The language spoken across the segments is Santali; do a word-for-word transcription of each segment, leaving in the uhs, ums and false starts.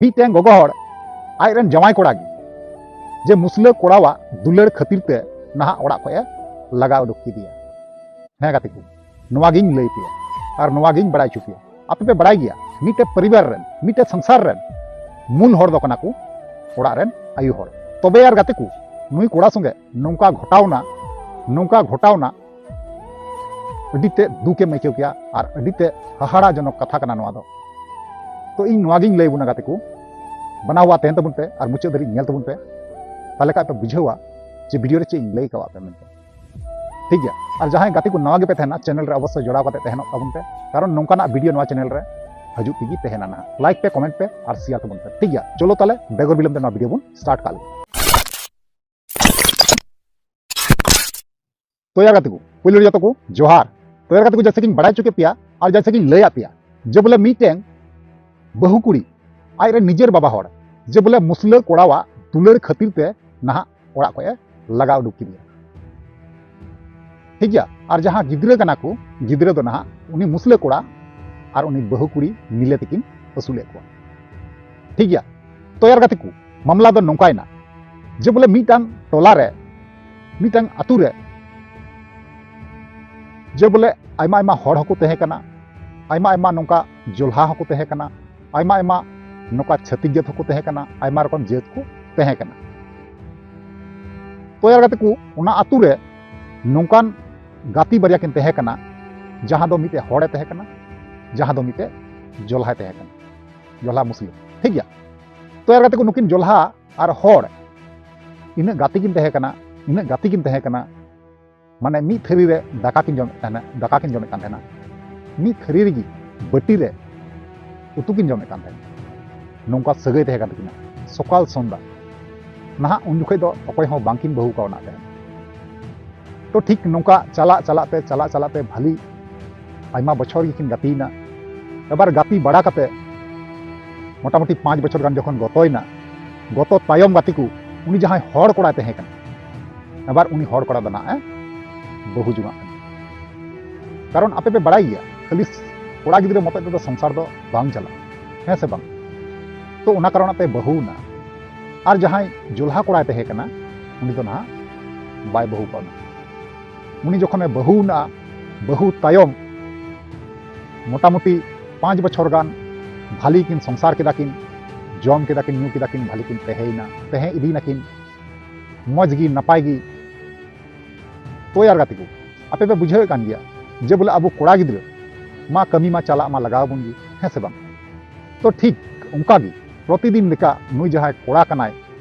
ᱢᱤᱫᱴᱮᱱ ᱜᱚᱜᱚ ᱦᱚᱲ ᱟᱡᱨᱮᱱ ᱡᱟᱶᱟᱭ ᱠᱚᱲᱟ ᱜᱮ ᱡᱮ ᱢᱩᱥᱞᱟᱹ ᱠᱚᱲᱟᱣᱟᱜ ᱫᱩᱞᱟᱹᱲ ᱠᱷᱟᱹᱛᱤᱨ ᱛᱮ ᱱᱟᱦᱟᱜ ᱚᱲᱟᱜ ᱠᱷᱚᱱ ᱮ ᱞᱟᱜᱟ ᱩᱰᱩᱠ ᱠᱮᱫᱮᱭᱟ᱾ ᱦᱮᱸ ᱜᱟᱛᱮ ᱠᱚ, ᱱᱚᱣᱟ ᱜᱤᱧ ᱞᱟᱹᱭ ᱯᱮᱭᱟ ᱟᱨ ᱱᱚᱣᱟ ᱜᱤᱧ ᱵᱟᱲᱟᱭ ᱦᱚᱪᱚ ᱯᱮᱭᱟ᱾ ᱟᱯᱮ ᱯᱮ ᱵᱟᱲᱟᱭ ᱜᱮᱭᱟ, ᱢᱤᱫᱴᱮᱱ ᱯᱚᱨᱤᱵᱟᱨ ᱨᱮᱱ, ᱢᱤᱫᱴᱮᱱ ᱥᱚᱝᱥᱟᱨ ᱨᱮᱱ ᱢᱩᱞ ᱦᱚᱲ ᱫᱚ ᱠᱟᱱᱟ ᱠᱚ ᱚᱲᱟᱜ ᱨᱮᱱ ᱟᱭᱳ ᱦᱚᱲ᱾ ᱛᱚᱵᱮ ᱟᱨ ᱜᱟᱛᱮ ᱠᱚ, ᱱᱩᱭ ᱠᱚᱲᱟ ᱥᱚᱸᱜᱮ ᱱᱚᱝᱠᱟ ᱜᱷᱚᱴᱟᱣᱱᱟ, ᱱᱚᱝᱠᱟ ᱜᱷᱚᱴᱟᱣᱱᱟ, ᱟᱹᱰᱤ ᱛᱮ ᱫᱩᱠᱮᱢ ᱟᱹᱭᱠᱟᱹᱣ ᱠᱮᱭᱟ ᱟᱨ ᱟᱹᱰᱤ ᱛᱮ ᱦᱟᱦᱟᱲᱟᱡᱚᱱᱚᱠ ᱠᱟᱛᱷᱟ ᱠᱟᱱᱟ ᱱᱚᱣᱟ ᱫᱚ᱾ ᱛᱚ ᱤᱧ ᱱᱚᱣᱟ ᱜᱤᱧ ᱞᱟᱹᱭ ᱵᱚᱱᱟ ᱜᱟᱛᱮ ᱠᱚ, ᱵᱟᱱᱟᱣᱟ ᱛᱟᱦᱮᱱ ᱛᱟᱵᱚᱱ ᱯᱮ ᱟᱨ ᱢᱩᱪᱟᱹᱫ ᱫᱷᱟᱹᱨᱤᱡ ᱧᱮᱞ ᱛᱟᱵᱚᱱ ᱯᱮ, ᱛᱟᱦᱞᱮ ᱠᱷᱟᱡ ᱯᱮ ᱵᱩᱡᱷᱟᱹᱣᱟ ᱡᱮ ᱵᱷᱤᱰᱤᱭᱳ ᱨᱮ ᱪᱮᱫ ᱤᱧ ᱞᱟᱹᱭ ᱠᱟᱣᱟᱫ ᱯᱮ ᱢᱮᱱᱛᱮ᱾ ᱴᱷᱤᱠ ᱜᱮᱭᱟ, ᱟᱨ ᱡᱟᱦᱟᱸᱭ ᱜᱟᱛᱮ ᱠᱚ ᱱᱟᱣᱟ ᱜᱮᱯᱮ ᱛᱟᱦᱮᱱᱟ, ᱪᱮᱱᱮᱞ ᱨᱮ ᱚᱵᱚᱥᱥᱳᱭ ᱡᱚᱲᱟᱣ ᱠᱟᱛᱮ ᱛᱟᱦᱮᱱᱚᱜ ᱛᱟᱵᱚᱱ ᱯᱮ, ᱠᱟᱨᱚᱱ ᱱᱚᱝᱠᱟᱱᱟᱜ ᱵᱷᱤᱰᱤᱭᱳ ᱱᱚᱣᱟ ᱪᱮᱱᱮᱞ ᱨᱮ ᱦᱤᱡᱩᱜ ᱛᱮᱜᱮ ᱛᱟᱦᱮᱱᱟ ᱱᱟᱦᱟᱜ᱾ ᱞᱟᱭᱤᱠ ᱯᱮ, ᱠᱚᱢᱮᱱᱴ ᱯᱮ ᱟᱨ ᱥᱮᱭᱟᱨ ᱛᱟᱵᱚᱱ ᱯᱮ᱾ ᱴᱷᱤᱠ ᱜᱮᱭᱟ, ᱪᱚᱞᱚ ᱛᱟᱦᱞᱮ ᱵᱮᱜᱚᱨ ᱵᱤᱞᱚᱢ ᱛᱮ ᱱᱚᱣᱟ ᱵᱷᱤᱰᱤᱭᱳ ᱵᱚᱱ ᱥᱴᱟᱨᱴ ᱠᱟᱜ ᱞᱮᱜᱮ᱾ ᱛᱚ ᱭᱟᱨ ᱜᱟᱛᱮ ᱠᱚ, ᱯᱳᱭᱞᱳ ᱨᱮ ᱡᱚᱛᱚ ᱠᱚ ᱡᱚᱦᱟᱨ᱾ ᱛᱚ ᱭᱟᱨ ᱜᱟᱛᱮ ᱠᱚ, ᱡᱮᱭᱥᱮ ᱠᱤᱧ ᱵᱟᱲᱟᱭ ᱦᱚᱪᱚ ᱠᱮᱫ ᱯᱮᱭᱟ ᱟᱨ ᱡᱮᱭᱥᱮ ᱠᱤᱧ ᱞᱟᱹᱭᱟᱫ ᱯᱮᱭᱟ ᱡᱮ ᱵᱚᱞᱮ ᱢᱤᱫᱴᱮᱱ ᱵᱟᱹᱦᱩ ᱠᱩᱲᱤ ᱟᱡ ᱨᱮᱱ ᱱᱤᱡᱮᱨ ᱵᱟᱵᱟ ᱦᱚᱲ ᱡᱮ ᱵᱚᱞᱮ ᱢᱩᱥᱞᱟᱹ ᱠᱚᱲᱟᱣᱟᱜ ᱫᱩᱞᱟᱹᱲ ᱠᱷᱟᱹᱛᱤᱨ ᱛᱮ ᱱᱟᱦᱟᱜ ᱚᱲᱟᱜ ᱠᱷᱚᱱ ᱮ ᱞᱟᱜᱟ ᱩᱰᱩᱠ ᱠᱮᱫᱮᱭᱟ᱾ ᱴᱷᱤᱠ ᱜᱮᱭᱟ, ᱟᱨ ᱡᱟᱦᱟᱸ ᱜᱤᱫᱽᱨᱟᱹ ᱠᱟᱱᱟ ᱠᱚ, ᱜᱤᱫᱽᱨᱟᱹ ᱫᱚ ᱱᱟᱦᱟᱜ ᱩᱱᱤ ᱢᱩᱥᱞᱟᱹ ᱠᱚᱲᱟ ᱟᱨ ᱩᱱᱤ ᱵᱟᱹᱦᱩ ᱠᱩᱲᱤ ᱢᱤᱞᱮ ᱛᱮᱠᱤᱱ ᱟᱹᱥᱩᱞᱮᱫ ᱠᱚᱣᱟ᱾ ᱴᱷᱤᱠ ᱜᱮᱭᱟ, ᱛᱚ ᱭᱟᱨ ᱜᱟᱛᱮ ᱠᱚ, ᱢᱟᱢᱞᱟ ᱫᱚ ᱱᱚᱝᱠᱟᱭᱮᱱᱟ ᱡᱮ ᱵᱚᱞᱮ ᱢᱤᱫᱴᱟᱝ ᱴᱚᱞᱟ ᱨᱮ, ᱢᱤᱫᱴᱟᱝ ᱟᱛᱳ ᱨᱮ ᱡᱮ ᱵᱚᱞᱮ ᱟᱭᱢᱟ ᱟᱭᱢᱟ ᱦᱚᱲ ᱦᱚᱸᱠᱚ ᱛᱟᱦᱮᱸ ᱠᱟᱱᱟ, ᱟᱭᱢᱟ ᱟᱭᱢᱟ ᱱᱚᱝᱠᱟ ᱡᱚᱞᱦᱟ ᱦᱚᱸᱠᱚ ᱛᱟᱦᱮᱸ ᱠᱟᱱᱟ, ᱟᱭᱢᱟ ᱟᱭᱢᱟ ᱱᱚᱝᱠᱟ ᱪᱷᱟᱹᱛᱤᱠ ᱡᱟᱹᱛ ᱦᱚᱸᱠᱚ ᱛᱟᱦᱮᱸ ᱠᱟᱱᱟ, ᱟᱭᱢᱟ ᱨᱚᱠᱚᱢ ᱡᱟᱹᱛ ᱠᱚ ᱛᱟᱦᱮᱸ ᱠᱟᱱᱟ᱾ ᱛᱚ ᱭᱟᱨ ᱜᱟᱛᱮ ᱠᱚ, ᱚᱱᱟ ᱟᱛᱳ ᱨᱮ ᱱᱚᱝᱠᱟᱱ ᱜᱟᱛᱮ ᱵᱟᱨᱭᱟ ᱠᱤᱱ ᱛᱟᱦᱮᱸ ᱠᱟᱱᱟ, ᱡᱟᱦᱟᱸ ᱫᱚ ᱢᱤᱫᱴᱮᱡ ᱦᱚᱲᱮ ᱛᱟᱦᱮᱸ ᱠᱟᱱᱟ, ᱡᱟᱦᱟᱸ ᱫᱚ ᱢᱤᱫᱴᱮᱡ ᱡᱚᱞᱦᱟᱭ ᱛᱟᱦᱮᱸ ᱠᱟᱱᱟ, ᱡᱚᱞᱦᱟ ᱢᱩᱥᱞᱤᱢ᱾ ᱴᱷᱤᱠ ᱜᱮᱭᱟ, ᱛᱚ ᱭᱟᱨ ᱜᱟᱛᱮ ᱠᱚ, ᱱᱩᱠᱤᱱ ᱡᱚᱞᱦᱟ ᱟᱨ ᱦᱚᱲ ᱤᱱᱟᱹᱜ ᱜᱟᱛᱮ ᱠᱤᱱ ᱛᱟᱦᱮᱸ ᱠᱟᱱᱟ, ᱤᱱᱟᱹᱜ ᱜᱟᱛᱮ ᱠᱤᱱ ᱛᱟᱦᱮᱸ ᱠᱟᱱᱟ, ᱢᱟᱱᱮ ᱢᱤᱫ ᱛᱷᱟᱹᱨᱤ ᱨᱮ ᱫᱟᱠᱟ ᱠᱤᱱ ᱡᱚᱢᱮᱫ ᱛᱟᱦᱮᱱᱟ, ᱫᱟᱠᱟ ᱠᱤᱱ ᱡᱚᱢᱮᱫ ᱠᱟᱱ ᱛᱟᱦᱮᱱᱟ, ᱢᱤᱫ ᱛᱷᱟᱹᱨᱤ ᱨᱮᱜᱮ ᱵᱟᱹᱴᱤ ᱨᱮ ᱩᱛᱩ ᱠᱤᱱ ᱡᱚᱢᱮᱫ ᱠᱟᱱ ᱛᱟᱦᱮᱱᱟ᱾ ᱱᱚᱝᱠᱟ ᱥᱟᱹᱜᱟᱹᱭ ᱛᱟᱦᱮᱸ ᱠᱟᱱ ᱛᱟᱹᱠᱤᱱᱟ ᱥᱚᱠᱟᱞ ᱥᱚᱱᱫᱷᱟ᱾ ᱱᱟᱦᱟᱜ ᱩᱱ ᱡᱚᱠᱷᱚᱡ ᱫᱚ ᱚᱠᱚᱭ ᱦᱚᱸ ᱵᱟᱝᱠᱤᱱ ᱵᱟᱹᱦᱩ ᱠᱟᱣᱱᱟ ᱛᱟᱦᱮᱱ᱾ ᱛᱚ ᱴᱷᱤᱠ ᱱᱚᱝᱠᱟ ᱪᱟᱞᱟᱜ ᱪᱟᱞᱟᱜ ᱛᱮ, ᱪᱟᱞᱟᱜ ᱪᱟᱞᱟᱜ ᱛᱮ ᱵᱷᱟᱞᱤ ᱟᱭᱢᱟ ᱵᱚᱪᱷᱚᱨ ᱜᱮᱠᱤᱱ ᱜᱟᱛᱮᱭᱮᱱᱟ᱾ ᱮᱵᱟᱨ ᱜᱟᱛᱮ ᱵᱟᱲᱟ ᱠᱟᱛᱮ ᱢᱚᱴᱟᱢᱩᱴᱤ ᱯᱟᱸᱪ ᱵᱚᱪᱷᱚᱨ ᱜᱟᱱ ᱡᱚᱠᱷᱚᱱ ᱜᱚᱛᱚᱭᱮᱱᱟ, ᱜᱚᱛᱚ ᱛᱟᱭᱚᱢ ᱜᱟᱛᱮ ᱠᱚ, ᱩᱱᱤ ᱡᱟᱦᱟᱸᱭ ᱦᱚᱲ ᱠᱚᱲᱟᱭ ᱛᱟᱦᱮᱸ ᱠᱟᱱᱟ, ᱮᱵᱟᱨ ᱩᱱᱤ ᱦᱚᱲ ᱠᱚᱲᱟ ᱫᱚ ᱱᱟᱦᱟᱜ ᱮ ᱵᱟᱹᱦᱩ ᱡᱚᱝᱟᱜ ᱠᱟᱱᱟ᱾ ᱠᱟᱨᱚᱱ ᱟᱯᱮ ᱯᱮ ᱵᱟᱲᱟᱭ ᱜᱮᱭᱟ, ᱠᱷᱟᱹᱞᱤ ᱠᱚᱲᱟ ᱜᱤᱫᱽᱨᱟᱹ ᱢᱚᱛᱚᱡ ᱛᱮᱫᱚ ᱥᱚᱝᱥᱟᱨ ᱫᱚ ᱵᱟᱝ ᱪᱟᱞᱟᱜᱼᱟ, ᱦᱮᱸ ᱥᱮ ᱵᱟᱝ? ᱛᱚ ᱚᱱᱟ ᱠᱟᱨᱚᱱ ᱛᱮ ᱵᱟᱹᱦᱩ ᱮᱱᱟ᱾ ᱟᱨ ᱡᱟᱦᱟᱸᱭ ᱡᱚᱞᱦᱟ ᱠᱚᱲᱟᱭ ᱛᱟᱦᱮᱸ ᱠᱟᱱᱟ, ᱩᱱᱤ ᱫᱚ ᱱᱟᱦᱟᱜ ᱵᱟᱭ ᱵᱟᱹᱦᱩ ᱠᱟᱣᱱᱟ᱾ ᱩᱱᱤ ᱡᱚᱠᱷᱚᱱᱮ ᱵᱟᱹᱦᱩ ᱮᱱᱟ, ᱵᱟᱹᱦᱩ ᱛᱟᱭᱚᱢ ᱢᱚᱴᱟᱢᱩᱴᱤ ᱯᱟᱸᱪ ᱵᱚᱪᱷᱚᱨ ᱜᱟᱱ ᱵᱷᱟᱞᱤ ᱠᱤᱱ ᱥᱚᱝᱥᱟᱨ ᱠᱮᱫᱟ ᱠᱤᱱ, ᱡᱚᱢ ᱠᱮᱫᱟ ᱠᱤᱱ, ᱧᱩ ᱠᱮᱫᱟ ᱠᱤᱱ, ᱵᱷᱟᱞᱤ ᱠᱤᱱ ᱛᱟᱦᱮᱸᱭᱮᱱᱟ, ᱛᱟᱦᱮᱸ ᱤᱫᱤᱭᱮᱱᱟ ᱠᱤᱱ ᱢᱚᱡᱽ ᱜᱮ, ᱱᱟᱯᱟᱭ ᱜᱮ᱾ ᱛᱚ ᱭᱟᱨ ᱜᱟᱛᱮ ᱠᱚ, ᱟᱯᱮ ᱯᱮ ᱵᱩᱡᱷᱟᱹᱣᱮᱫ ᱠᱟᱱ ᱜᱮᱭᱟ ᱡᱮ ᱵᱚᱞᱮ ᱟᱵᱚ ᱠᱚᱲᱟ ᱜᱤᱫᱽᱨᱟᱹ ᱢᱟ ᱠᱟᱹᱢᱤ ᱢᱟ ᱪᱟᱞᱟᱜ ᱢᱟ ᱞᱟᱜᱟᱣ ᱵᱚᱱ ᱜᱮ, ᱦᱮᱸ ᱥᱮ ᱵᱟᱝ? ᱛᱚ ᱴᱷᱤᱠ ᱚᱱᱠᱟ ᱜᱮ ᱯᱨᱚᱛᱤᱫᱤᱱ ᱞᱮᱠᱟ ᱱᱩᱭ ᱡᱟᱦᱟᱸᱭ ᱠᱚᱲᱟ ᱠᱟᱱᱟᱭ,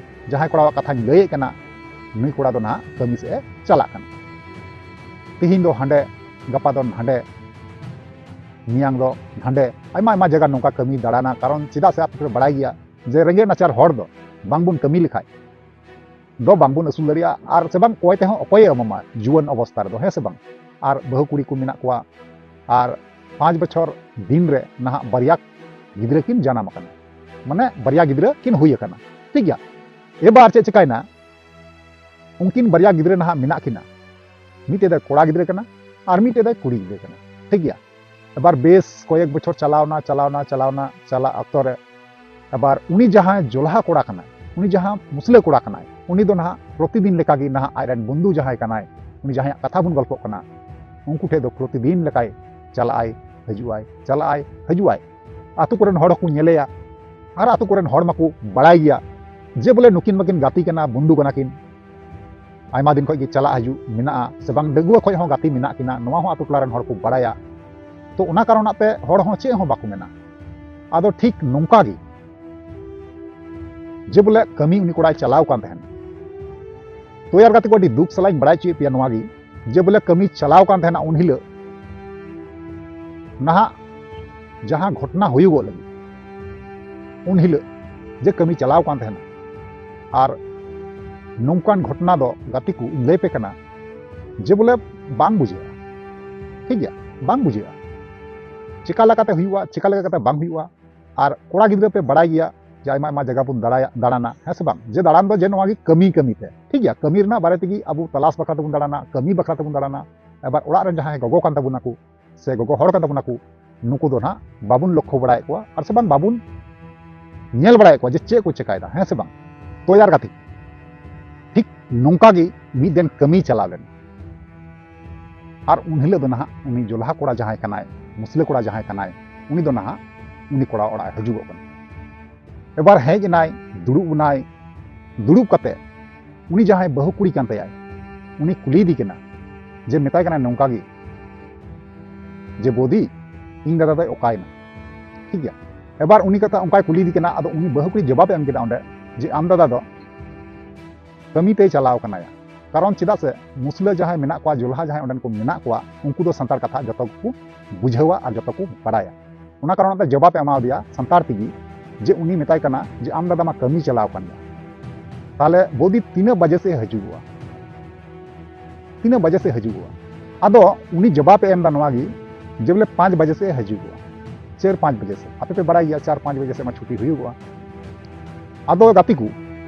ᱡᱟᱦᱟᱸᱭ ᱠᱚᱲᱟᱣᱟᱜ ᱠᱟᱛᱷᱟᱧ ᱞᱟᱹᱭᱮᱫ ᱠᱟᱱᱟ, ᱱᱩᱭ ᱠᱚᱲᱟ ᱫᱚ ᱱᱟᱦᱟᱜ ᱠᱟᱹᱢᱤ ᱥᱮᱫ ᱮ ᱪᱟᱞᱟᱜ ᱠᱟᱱᱟ᱾ ᱛᱤᱦᱤᱧ ᱫᱚ ᱦᱟᱸᱰᱮ, ᱜᱟᱯᱟ ᱫᱚ ᱱᱟᱸᱰᱮ, ᱢᱮᱭᱟᱝ ᱫᱚ ᱦᱟᱸᱰᱮ, ᱟᱭᱢᱟ ᱟᱭᱢᱟ ᱡᱟᱭᱜᱟ ᱱᱚᱝᱠᱟ ᱠᱟᱹᱢᱤ ᱫᱟᱬᱟᱱᱟ᱾ ᱠᱟᱨᱚᱱ ᱪᱮᱫᱟᱜ ᱥᱮ ᱟᱯᱮ ᱯᱮ ᱵᱟᱲᱟᱭ ᱜᱮᱭᱟ ᱡᱮ ᱨᱮᱸᱜᱮᱡ ᱱᱟᱪᱟᱨ ᱦᱚᱲ ᱫᱚ ᱵᱟᱝᱵᱚᱱ ᱠᱟᱹᱢᱤ ᱞᱮᱠᱷᱟᱡ ᱫᱚ ᱵᱟᱝᱵᱚᱱ ᱟᱹᱥᱩᱞ ᱫᱟᱲᱮᱭᱟᱜᱼᱟ, ᱟᱨ ᱥᱮ ᱵᱟᱝ ᱚᱠᱚᱭ ᱛᱮᱦᱚᱸ ᱚᱠᱚᱭᱮ ᱮᱢᱟᱢᱟ ᱡᱩᱣᱟᱹᱱ ᱚᱵᱚᱥᱛᱟ ᱨᱮᱫᱚ, ᱦᱮᱸ ᱥᱮ ᱵᱟᱝ? ᱟᱨ ᱵᱟᱹᱦᱩ ᱠᱩᱲᱤ ᱠᱚ ᱢᱮᱱᱟᱜ ᱠᱚᱣᱟ, ᱟᱨ ᱯᱟᱸᱪ ᱵᱚᱪᱷᱚᱨ ᱫᱤᱱ ᱨᱮ ᱱᱟᱦᱟᱜ ᱵᱟᱨᱭᱟ ᱜᱤᱫᱽᱨᱟᱹ ᱠᱤᱱ ᱡᱟᱱᱟᱢ ᱟᱠᱟᱱᱟ, ᱢᱟᱱᱮ ᱵᱟᱨᱭᱟ ᱜᱤᱫᱽᱨᱟᱹ ᱠᱤᱱ ᱦᱩᱭ ᱟᱠᱟᱱᱟ, ᱴᱷᱤᱠ ᱜᱮᱭᱟ᱾ ᱮᱵᱟᱨ ᱪᱮᱫ ᱪᱤᱠᱟᱭᱱᱟ, ᱩᱱᱠᱤᱱ ᱵᱟᱨᱭᱟ ᱜᱤᱫᱽᱨᱟᱹ ᱱᱟᱦᱟᱜ ᱢᱮᱱᱟᱜ ᱠᱤᱱᱟ, ᱢᱤᱫᱴᱮᱡ ᱫᱚ ᱠᱚᱲᱟ ᱜᱤᱫᱽᱨᱟᱹ ᱠᱟᱱᱟ ᱟᱨ ᱢᱤᱫᱴᱮᱡ ᱫᱚ ᱠᱩᱲᱤ ᱜᱤᱫᱽᱨᱟᱹ ᱠᱟᱱᱟ, ᱴᱷᱤᱠ ᱜᱮᱭᱟ᱾ ᱮᱵᱟᱨ ᱵᱮᱥ ᱠᱚᱭᱮᱠ ᱵᱚᱪᱷᱚᱨ ᱪᱟᱞᱟᱣᱱᱟ, ᱪᱟᱞᱟᱣᱱᱟ, ᱪᱟᱞᱟᱣᱱᱟ, ᱪᱟᱞᱟᱜ ᱚᱠᱛᱚ ᱨᱮ ᱮᱵᱟᱨ ᱩᱱᱤ ᱡᱟᱦᱟᱸᱭ ᱡᱚᱞᱦᱟ ᱠᱚᱲᱟ ᱠᱟᱱᱟᱭ, ᱩᱱᱤ ᱡᱟᱦᱟᱸ ᱢᱩᱥᱞᱟᱹ ᱠᱚᱲᱟ ᱠᱟᱱᱟᱭ, ᱩᱱᱤ ᱫᱚ ᱱᱟᱦᱟᱜ ᱯᱨᱚᱛᱤᱫᱤᱱ ᱞᱮᱠᱟᱜᱮ ᱱᱟᱦᱟᱜ ᱟᱡᱨᱮᱱ ᱵᱚᱱᱫᱷᱩ ᱡᱟᱦᱟᱸᱭ ᱠᱟᱱᱟᱭ, ᱩᱱᱤ ᱡᱟᱦᱟᱸᱭᱟᱜ ᱠᱟᱛᱷᱟ ᱵᱚᱱ ᱜᱚᱞᱯᱚᱜ ᱠᱟᱱᱟ, ᱩᱱᱠᱩ ᱴᱷᱮᱡ ᱫᱚ ᱯᱨᱚᱛᱤᱫᱤᱱ ᱞᱮᱠᱟᱭ ᱪᱟᱞᱟᱜᱼᱟᱭ, ᱦᱤᱡᱩᱜᱼᱟᱭ, ᱪᱟᱞᱟᱜᱼᱟᱭ, ᱦᱤᱡᱩᱜᱼᱟᱭ᱾ ᱟᱛᱳ ᱠᱚᱨᱮᱱ ᱦᱚᱲ ᱦᱚᱸᱠᱚ ᱧᱮᱞᱮᱭᱟ ᱟᱨ ᱟᱛᱳ ᱠᱚᱨᱮᱱ ᱦᱚᱲ ᱢᱟᱠᱚ ᱵᱟᱲᱟᱭ ᱜᱮᱭᱟ ᱡᱮ ᱵᱚᱞᱮ ᱱᱩᱠᱤᱱ ᱢᱟᱠᱤᱱ ᱜᱟᱛᱮ ᱠᱟᱱᱟ, ᱵᱚᱱᱫᱷᱩ ᱠᱟᱱᱟ ᱠᱤᱱ, ᱟᱭᱢᱟ ᱫᱤᱱ ᱠᱷᱚᱡ ᱜᱮ ᱪᱟᱞᱟᱜ ᱦᱤᱡᱩᱜ ᱢᱮᱱᱟᱜᱼᱟ, ᱥᱮ ᱵᱟᱝ ᱰᱟᱺᱜᱩᱣᱟᱹ ᱠᱷᱚᱡ ᱦᱚᱸ ᱜᱟᱛᱮ ᱢᱮᱱᱟᱜ ᱠᱤᱱᱟ, ᱱᱚᱣᱟ ᱦᱚᱸ ᱟᱛᱳ ᱴᱚᱞᱟ ᱨᱮᱱ ᱦᱚᱲ ᱠᱚ ᱵᱟᱲᱟᱭᱟ᱾ ᱛᱚ ᱚᱱᱟ ᱠᱟᱨᱚᱱᱟᱜ ᱛᱮ ᱦᱚᱲ ᱦᱚᱸ ᱪᱮᱫ ᱦᱚᱸ ᱵᱟᱠᱚ ᱢᱮᱱᱟ᱾ ᱟᱫᱚ ᱴᱷᱤᱠ ᱱᱚᱝᱠᱟ ᱜᱮ ᱡᱮ ᱵᱚᱞᱮ ᱠᱟᱹᱢᱤ ᱩᱱᱤ ᱠᱚᱲᱟᱭ ᱪᱟᱞᱟᱣ ᱠᱟᱱ ᱛᱟᱦᱮᱱᱟ᱾ ᱛᱚ ᱭᱟᱨ ᱜᱟᱛᱮ ᱠᱚ, ᱟᱹᱰᱤ ᱫᱩᱠ ᱥᱟᱞᱟᱜ ᱤᱧ ᱵᱟᱲᱟᱭ ᱦᱚᱪᱚᱭᱮᱫ ᱯᱮᱭᱟ ᱱᱚᱣᱟ ᱜᱮ, ᱡᱮ ᱵᱚᱞᱮ ᱠᱟᱹᱢᱤ ᱪᱟᱞᱟᱣ ᱠᱟᱱ ᱛᱟᱦᱮᱱᱟ ᱩᱱ ᱦᱤᱞᱳᱜ, ᱱᱟᱦᱟᱜ ᱡᱟᱦᱟᱸ ᱜᱷᱚᱴᱱᱟ ᱦᱩᱭᱩᱜᱚᱜ ᱞᱟᱹᱜᱤᱫ ᱩᱱ ᱦᱤᱞᱳᱜ ᱡᱮ ᱠᱟᱹᱢᱤ ᱪᱟᱞᱟᱣ ᱠᱟᱱ ᱛᱟᱦᱮᱱᱟ, ᱟᱨ ᱱᱚᱝᱠᱟᱱ ᱜᱷᱚᱴᱱᱟ ᱫᱚ ᱜᱟᱛᱮ ᱠᱚ ᱤᱧ ᱞᱟᱹᱭ ᱯᱮ ᱠᱟᱱᱟ ᱡᱮ ᱵᱚᱞᱮ ᱵᱟᱝ ᱵᱩᱡᱷᱟᱹᱜᱼᱟ, ᱴᱷᱤᱠ ᱜᱮᱭᱟ, ᱵᱟᱝ ᱵᱩᱡᱷᱟᱹᱜᱼᱟ᱾ ᱪᱮᱠᱟ ᱞᱮᱠᱟᱛᱮ ᱦᱩᱭᱩᱜᱼᱟ, ᱪᱮᱠᱟ ᱞᱮᱠᱟᱛᱮ ᱵᱟᱝ ᱦᱩᱭᱩᱜᱼᱟ, ᱟᱨ ᱠᱚᱲᱟ ᱜᱤᱫᱽᱨᱟᱹ ᱯᱮ ᱵᱟᱲᱟᱭ ᱜᱮᱭᱟ ᱡᱮ ᱟᱭᱢᱟ ᱟᱭᱢᱟ ᱡᱟᱭᱜᱟ ᱵᱚᱱ ᱫᱟᱬᱟᱭᱟ, ᱫᱟᱬᱟᱱᱟ, ᱦᱮᱸ ᱥᱮ ᱵᱟᱝ? ᱡᱮ ᱫᱟᱬᱟᱱ ᱫᱚ ᱡᱮ ᱱᱚᱣᱟ ᱜᱮ ᱠᱟᱹᱢᱤ, ᱠᱟᱹᱢᱤ ᱛᱮ, ᱴᱷᱤᱠ ᱜᱮᱭᱟ, ᱠᱟᱹᱢᱤ ᱨᱮᱱᱟᱜ ᱵᱟᱨᱮ ᱛᱮᱜᱮ ᱟᱵᱚ ᱛᱟᱞᱟᱥ ᱵᱟᱠᱷᱨᱟ ᱛᱮᱵᱚᱱ ᱫᱟᱬᱟᱱᱟ, ᱠᱟᱹᱢᱤ ᱵᱟᱠᱷᱨᱟ ᱛᱮᱵᱚᱱ ᱫᱟᱬᱟᱱᱟ᱾ ᱟᱵᱟᱨ ᱚᱲᱟᱜ ᱨᱮᱱ ᱡᱟᱦᱟᱸᱭ ᱜᱚᱜᱚ ᱠᱟᱱ ᱛᱟᱵᱚᱱᱟ ᱠᱚ ᱥᱮ ᱜᱚᱜᱚ ᱦᱚᱲ ᱠᱟᱱ ᱛᱟᱵᱚᱱᱟ ᱠᱚ, ᱱᱩᱠᱩ ᱫᱚ ᱱᱟᱦᱟᱜ ᱵᱟᱵᱚᱱ ᱞᱚᱠᱠᱷᱚ ᱵᱟᱲᱟᱭᱮᱫ ᱠᱚᱣᱟ ᱟᱨ ᱥᱮ ᱵᱟᱝ ᱵᱟᱵᱚᱱ ᱧᱮᱞ ᱵᱟᱲᱟᱭᱮᱫ ᱠᱚᱣᱟ ᱡᱮ ᱪᱮᱫ ᱠᱚ ᱪᱮᱠᱟᱭᱮᱫᱟ, ᱦᱮᱸ ᱥᱮ ᱵᱟᱝ? ᱛᱚ ᱭᱟᱨ ᱜᱟᱛᱮ, ᱴᱷᱤᱠ ᱱᱚᱝᱠᱟ ᱜᱮ ᱢᱤᱫ ᱫᱤᱱ ᱠᱟᱹᱢᱤ ᱪᱟᱞᱟᱣ ᱞᱮᱱᱟ᱾ ᱟᱨ ᱩᱱ ᱦᱤᱞᱳᱜ ᱫᱚ ᱱᱟᱦᱟᱜ ᱩᱱᱤ ᱡᱚᱞᱦᱟ ᱠᱚᱲᱟ ᱡᱟᱦᱟᱸᱭ ᱠᱟᱱᱟᱭ, ᱢᱩᱥᱞᱟᱹ ᱠᱚᱲᱟ ᱡᱟᱦᱟᱸᱭ ᱠᱟᱱᱟᱭ, ᱩᱱᱤ ᱫᱚ ᱱᱟᱦᱟᱜ ᱩᱱᱤ ᱠᱚᱲᱟ ᱚᱲᱟᱜ ᱮ ᱦᱤᱡᱩᱜᱚᱜ ᱠᱟᱱᱟ᱾ ᱮᱵᱟᱨ ᱦᱮᱡ ᱮᱱᱟᱭ, ᱫᱩᱲᱩᱵ ᱮᱱᱟᱭ᱾ ᱫᱩᱲᱩᱵ ᱠᱟᱛᱮ ᱩᱱᱤ ᱡᱟᱦᱟᱸᱭ ᱵᱟᱹᱦᱩ ᱠᱩᱲᱤ ᱠᱟᱱ ᱛᱟᱭᱟᱭ, ᱩᱱᱤ ᱠᱩᱞᱤᱭᱮᱫᱮ ᱠᱟᱱᱟ, ᱡᱮ ᱢᱮᱛᱟᱭ ᱠᱟᱱᱟᱭ ᱱᱚᱝᱠᱟ ᱜᱮ, ᱡᱮ ᱵᱳᱫᱤ, ᱤᱧ ᱫᱟᱫᱟ ᱫᱚᱭ ᱚᱠᱟᱭᱮᱱᱟ? ᱴᱷᱤᱠ ᱜᱮᱭᱟ᱾ ᱮᱵᱟᱨ ᱩᱱᱤ ᱠᱟᱛᱷᱟ ᱚᱱᱠᱟᱭ ᱠᱩᱞᱤᱭᱮᱫᱮ ᱠᱟᱱᱟ, ᱟᱫᱚ ᱩᱱᱤ ᱵᱟᱹᱦᱩ ᱠᱩᱲᱤ ᱡᱚᱵᱟᱵ ᱮ ᱮᱢ ᱠᱮᱫᱟ ᱚᱸᱰᱮ, ᱡᱮ ᱟᱢ ᱫᱟᱫᱟ ᱫᱚ ᱠᱟᱹᱢᱤ ᱛᱮᱭ ᱪᱟᱞᱟᱣ ᱠᱟᱱᱟᱭᱟ᱾ ᱠᱟᱨᱚᱱ ᱪᱮᱫᱟᱜ ᱥᱮ ᱢᱩᱥᱞᱟᱹ ᱡᱟᱦᱟᱸᱭ ᱢᱮᱱᱟᱜ ᱠᱚᱣᱟ, ᱡᱚᱞᱦᱟ ᱡᱟᱦᱟᱸᱭ ᱚᱸᱰᱮᱱ ᱠᱚ ᱢᱮᱱᱟᱜ ᱠᱚᱣᱟ, ᱩᱱᱠᱩ ᱫᱚ ᱥᱟᱱᱛᱟᱲ ᱠᱟᱛᱷᱟ ᱡᱚᱛᱚ ᱜᱮᱠᱚ ᱵᱩᱡᱷᱟᱹᱣᱟ ᱟᱨ ᱡᱚᱛᱚ ᱠᱚ ᱵᱟᱲᱟᱭᱟ᱾ ᱚᱱᱟ ᱠᱟᱨᱚᱱ ᱛᱮ ᱡᱚᱵᱟᱵ ᱮ ᱮᱢᱟᱣᱟᱫᱮᱭᱟ ᱥᱟᱱᱛᱟᱲ ᱛᱮᱜᱮ, ᱡᱮ ᱩᱱᱤ ᱢᱮᱛᱟᱭ ᱠᱟᱱᱟ ᱡᱮ ᱟᱢ ᱫᱟᱫᱟ ᱢᱟ ᱠᱟᱹᱢᱤ ᱪᱟᱞᱟᱣ ᱠᱟᱱ ᱜᱮᱭᱟ, ᱛᱟᱦᱞᱮ ᱵᱳᱫᱤ ᱛᱤᱱᱟᱹᱜ ᱵᱟᱡᱮ ᱥᱮᱫ ᱮ ᱦᱤᱡᱩᱜᱚᱜᱼᱟ? ᱛᱤᱱᱟᱹᱜ ᱵᱟᱡᱮ ᱥᱮᱫ ᱦᱤᱡᱩᱜᱚᱜᱼᱟ? ᱟᱫᱚ ᱩᱱᱤ ᱡᱚᱵᱟᱵ ᱮ ᱮᱢ ᱮᱫᱟ ᱱᱚᱣᱟ ᱜᱮ, ᱡᱮ ᱵᱚᱞᱮ ᱯᱟᱸᱪ ᱵᱟᱡᱮ ᱥᱮᱫ ᱮ ᱦᱤᱡᱩᱜᱚᱜᱼᱟ, ᱪᱟᱨ ᱯᱟᱸᱪ ᱵᱟᱡᱮ ᱥᱮᱫ᱾ ᱟᱯᱮ ᱯᱮ ᱵᱟᱲᱟᱭ ᱜᱮᱭᱟ ᱪᱟᱨ ᱯᱟᱸᱪ ᱵᱟᱡᱮ ᱥᱮᱫ ᱢᱟ ᱪᱷᱩᱴᱤ ᱦᱩᱭᱩᱜᱚᱜᱼᱟ᱾ ᱟᱫᱚ ᱜᱟᱛᱮ ᱠᱚ,